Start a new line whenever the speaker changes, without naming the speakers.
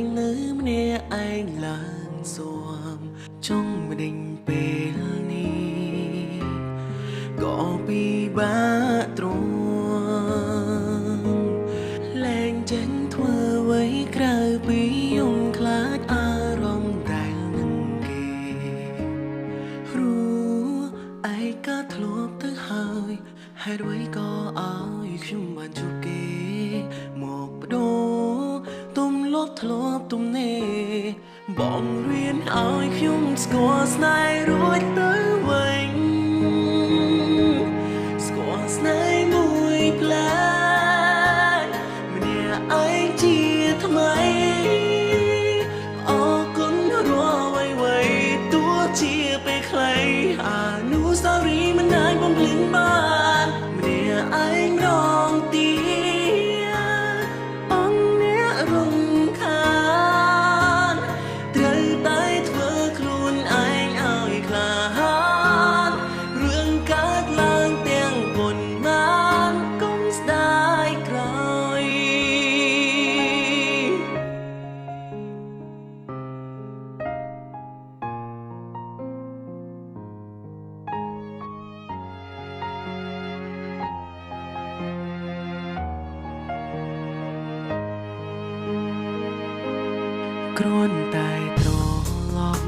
ងនៅម្នាក់ឯងឡើងសួមចង់ម្ដេញពេលនេះក៏ពិបាកទ្រាំលែងចេញធ្វើអ្វីក្រៅពីយំខ្លាចអារម្មណ៍ដែលនឹងគេรู้ឯកាធ្លាប់ទៅហើយហេតុអ្វីក៏ឲ្យខ្ញុំបានជួបគេមកបដូរទំលាប់ធ្លាប់ទំនេរបងរៀនឲ្យខ្ញុំស្គាល់ស្នេហ៍រួចទៅវិញស្គាល់ស្នេហ៍មួយផ្លែម្នាក់ឯងជាថ្មីអរគុណរាល់អ្វីៗទោះជាពេលខ្លីអនុស្សាវរីយ៍មិនអាចបំភ្លេចបានម្នាក់ឯងម្ដងទៀតអង្គអ្នករំខានត្រូវតែធ្វើខ្លួនឯងឲ្យក្លាហានរឿងកើតឡើងទាំងប៉ុន្មានកុំស្ដាយក្រោយគ្រាន់តែត្រឡប់